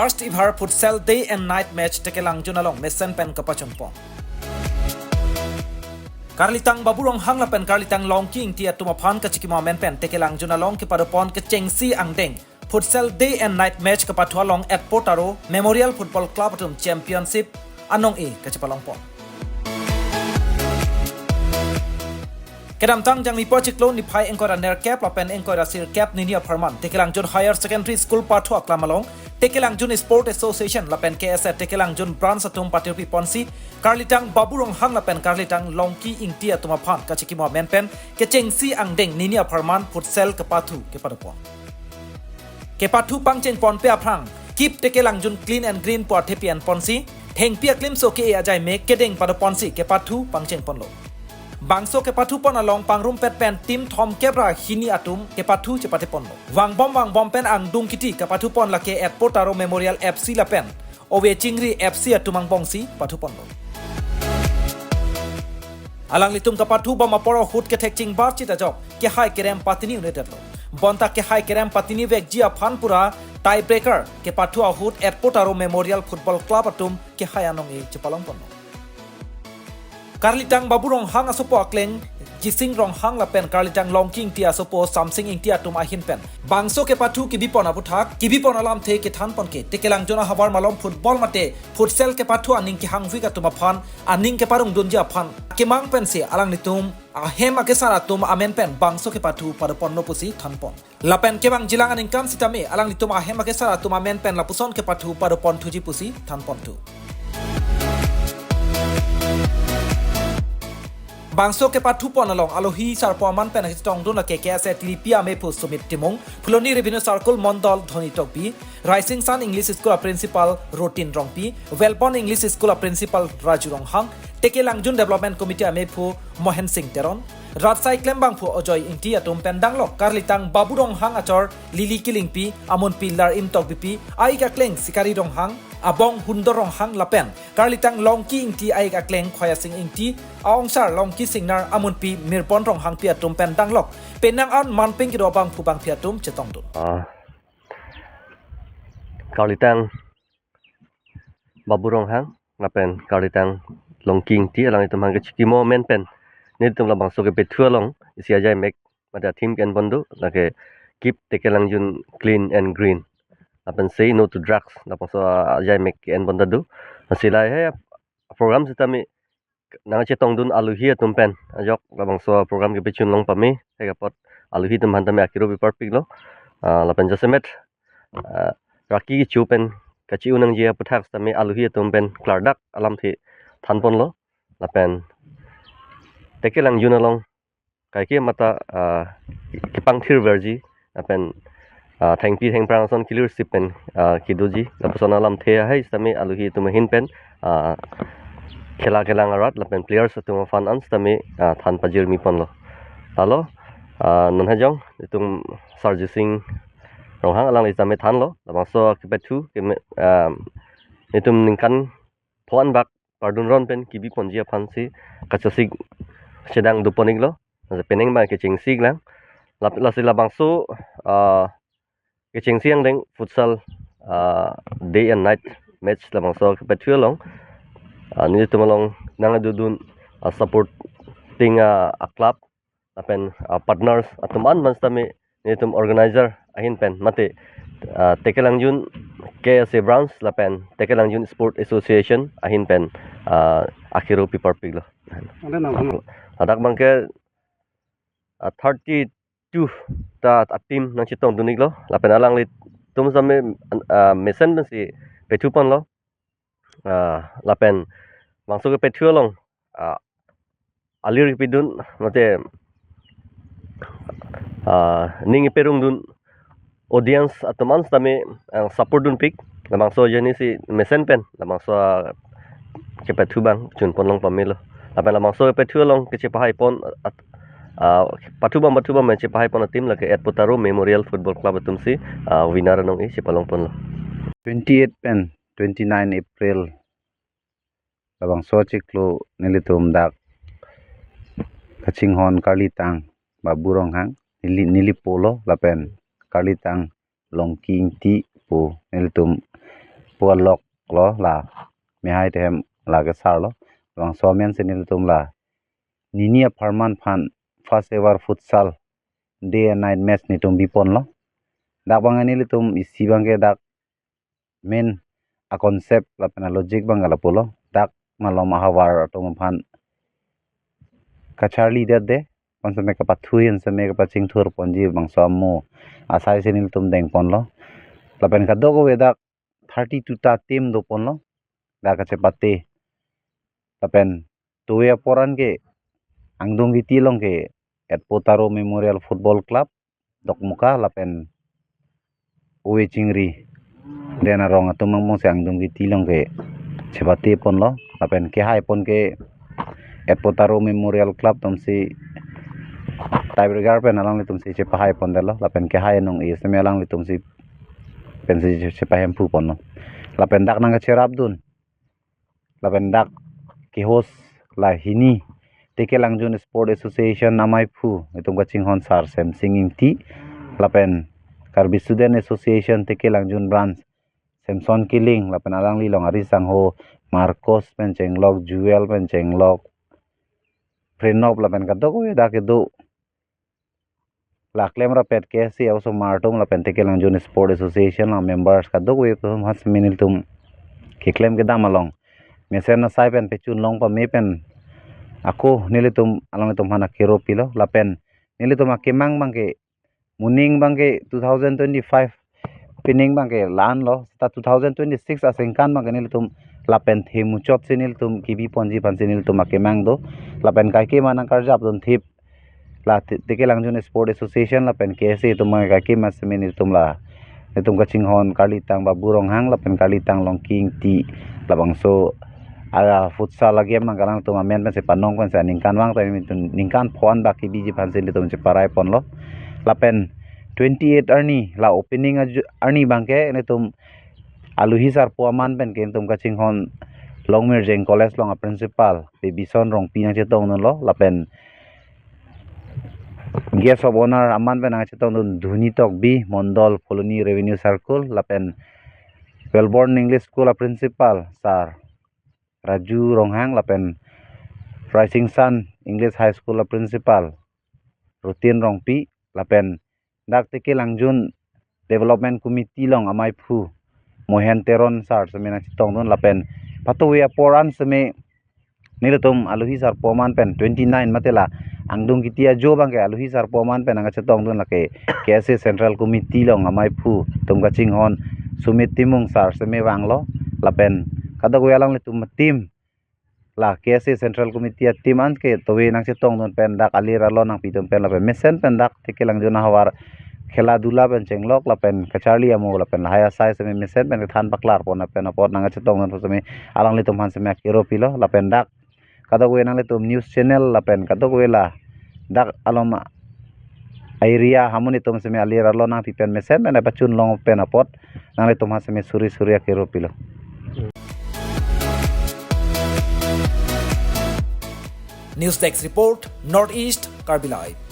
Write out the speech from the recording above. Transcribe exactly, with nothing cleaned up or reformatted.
First ever Futsal Day and Night Match Tekelangjun along mesen pen kapachunpon. Karlitang Babu Ronghang lapen Karlitang Longki Ingti atum aphan kachikimo amen pen Tekelangjun along kepadopon kechengsi angdeng Futsal Day and Night Match kapathu along Etpo Taro Memorial Football Club atum Championship anong-e kachepalongpon. Kedamtang Jangmipo achiklo niphai ingkoi ra nerkep lapen ingkoi ra sirkep nini apharman Tekelangjun Higher Secondary School pathu aklam along Tekelangjun Sport Association lapen K S A Tekelangjun Branch atum patirpi ponsi Karlitang Babu Ronghang lapen Karlitang Longki Ingti atum aphan kachikimo amen pen kechengsi angdeng nini apharman futsal kepathu kepadopon. Kepathu pangcheng ponpe aphrang Keep Tekelangjun Clean and Green pu athepi enponsi thengpi aklimso ke-e ajaimek kedeng padoponsi kepathu pangcheng ponlo. Bangso kepathu pon along pangrumpet pen team thomkep ra hini atum kepathu chepate ponlo. Vangbom vangbom pen angdung kiti kepathu pon lake Etpo Taro Memorial F C lapen Ove Chingri F C atum angbongsi pathu ponlo. Alanglitum kepathu bom apor ahut kethek chingbar chit ajok kehai kerem patini un-edetlo. Bonta kehai kerem patini vekji aphan pura tie breaker kepathu ahut Etpo Taro Memorial Football Club atum kehai anong-e chepalongponlo. Karlitang Babu Ronghang asopo akleng Jising Ronghang lapen Karlitang Longki Ingti asopo Samsing Ingti atum ahin pen bangso kepathu kebipon aputhak kebipon alamthe kethanpon ke Tekelangjun ahavar malom football mate futsal kepathu aning kehangvik atum aphan aning keparongdunji aphan kemang pensi alanglitum ahem akesar atum amen pen bangso kepathu padoponlo pusi thanpon. Lapen kevangjilang aningkan sitame alanglitum ahem akesar atum amen pen lapuson kepathu padoponthuji pusi thanponthu. Bangso kepathu pon along alohi sarpo aman pen chetongdun lake K S A T D P amephu Sumit Timung, Phuloni Revenue Circle Mondol Dhoni Tokbi, Raising Sun English School a Principal Rotin Rongpi, Welpon English School a Principal Raju Ronghang, Tekelangjun Development Committee amephu Mohen Singh Teron, Ratsai klembangphu Ajoy Ingti atum pen danglok Karlitang Babu Ronghang achor Lily Kilingpi, amunpi Lar Im Tokbipi, aik akleng Sikari Ronghang, abong Hundor Ronghang lapen Karlitang Longki Ingti aik akleng Khoyasing Ingti, aongsar Longki Singnar, amunpi Mirbon Ronghangpi atum pen danglok penang an manpeng kedo abangphu bangphi atum chetongdun. Ah, Karlitang Babu Ronghang lapen Karlitang Longki Ingti alanglitum aphan kachikimo amen pen nelitum labangso kepathu along isi ajaimek mate a-theme ke-enpon do lake Keep Tekelangjun Clean and Green lapen Say No to Drugs, labangso ajaimek ke-enpon ta do. Lasi lahei program sitame nangchetongdun alohi atum pen ajok labangso program kepachun long pame, hai apot alohi atum aphan tame akiro piparpiklo. Ah, lapen jasemet, ah, raki kecho pen kachi-un nangji aputhak tame alohi atum pen klardak alamthe thanponlo. Lapen Tekelangjun along kaike mata, ah, kepangthir verji lapen, ah, thengpi thengphrang ason kilir sip pen, ah, kedoji lapuson alamthe hai sitame alohi atum ahin pen, ah, khela kelang arat lapen players atum aphan an sitame, ah, than pajirmi ponlo. Lalo, ah, non hajong itum Sir Jising Ronghang alangli sitame thanlo labangso kepathu keme, ah, itum ningkan pho-an bak pardun ron pen kebiponji aphansi kachesik chedang dopon-iklo. Lasi penang abang kechengsi lang. Lap-, lasi labangso, ah, kechengsi angdeng futsal, ah, day and night match labangso kepathu along, ah, nelitum along nangdodun, ah, supporting, ah, a-club lapen, ah, partners atum an man sitame nelitum organizer ahin pen mate, ah, Tekelangjun K S A Branch lapen Tekelangjun Sport Association ahin pen, ah, akiro piparpiklo. Ada nang ladak abangke, ah, thirty-two ta a-team nangchetongdun-iklo lapen alanglitum sitame, ah, mesen pensi pathu ponlo. Ah, lapen bangso kepathu along, ah, alir kepidun mate, ah, ning iperungdun audience atum an sitame, ah, support dunpik labangso ajoinesi mesen pen labangso, ah, kepathu abang chunpon long pamelo. Lapen labangso kepathu along kechepahai pon at-, ah, pathu abang pathu abang pen chepahai pon a-team lake Etpo Taro Memorial Football Club atumsi, ah, winner anong-e chepalongponlo. Twenty-eight pen twenty-nine April labangso achiklo nelitum dak kachinghon Karlitang Babu Ronghang, neli, neli polo lapen Karlitang Longki Ingti pu nelitum Pualok lo la, mehai tehem la kesar lo. Labangso amen si nelitum la nini apharman aphan first ever futsal day and night match netum bipon lo. Dak abang nelitum isi abangke dak main a concept lapen a logic abangke lapulo. Dak malom ahavar atum aphan kacharli det de, konseme kapathu hin seme kapachingthur ponji bangso amo asai si nelitum dengpon lo. Lapen kadokave dak thirty-two ta team dopon lo, dak kachepate. Lapen tove apor an ke Angdung Giti along ke Etpo Taro Memorial Football Club, Dokmoka lapen Ove Chingri, den arong atum angbong si Angdung Giti along ke chepate pon lo. Lapen kehai pon ke Etpo Taro Memorial Club atum si tiebreaker pen alanglitum si chepahai pon det lo. Lapen kehai anong-e seme alanglitum si pensi chepahemphu pon lo. Lapen dak nangkacherapdun lapen dak ke-host la hini Tekelangjun Sport Association amaiphu itum kachinghon Sar Semsing Ingti, lapen Karbi Student Association Tekelangjun Branch Samson Killing, lapen alangli along ari sangho Marcos pen chenglok, Jewel pen chenglok, Prenop, lapen kadokave dak kedo la klemrapet ke si osomar atum lapen Tekelangjun Sport Association la members kadokave atum aphan seme nelitum keklem kedam along mesen asai pen pechun long pame pen ako nelitum alanglitum aphan akero pilo. Lapen nelitum akemang abangke moning abangke two thousand twenty-five pining abangke la-an lo, ta two thousand twenty-six aningkan abangke nelitum lapen the muchot si nelitum kebi ponji aphan si nelitum akemang do. Lapen kaike ma nangkarjapdun thip la Te-, Tekelangjun Sport Association lapen K S A atum abangke kaike ma seme nelitum la, nelitum kachinghon Karlitang Babu Ronghang lapen Karlitang Longki Ingti, labangso a futsal a game abangke alangtum amen pensi panong pensi aningkanvang ta nelitum ningkan pho-an bak kebiji aphan si nelitum cheparai pon lo. Lapen twenty-eight arni la opening aju-, arni abangke nelitum aluhi sarpo aman pen ke nelitum kachinghon Longmirjeng College along a principal Pe Bison Rongpi nangchetongdun lo, lapen guest of honor aman pen nangchetongdun Dhuni Tokbi, Mondol Phuloni Revenue Circle, lapen Wellborn English School a principal Sar Raju Ronghang, lapen Rising Sun English High School a principal Rutin Rongpi, lapen dak Tekelangjun Development Committee along amaiphu Mohen Teron Sar seme nangchetongdun, lapen patove apor an seme nelitum aluhi sarpo aman pen twenty-nine mate la Angdung Giti ajo abangke aluhi sarpo aman pen nangchetongdun lake K S A Central Committee along amaiphu itum kachinghon Sumit Timung Sar seme vanglo, lapen kadokave alanglitum team la K S A Central Committee a team an ke tove nangchetongdun pen dak alir alon nangpidun pen lapen mesen pen dak Tekelangjun ahavar khela dula pen chenglok lapen kacharli amo lapen lahai asai seme mesen pen kethan paklar pon pen apot nangchetongdun seme alanglitum aphan seme akero pilo. Lapen dak kadokave nanglitum news channel lapen kadokave la dak alom area amonit atum seme alir alon nangpi pen mesen pen pachun long pen apot nanglitum aphan seme suri suri akero pilo. News Desk Report, North East Karbi Live.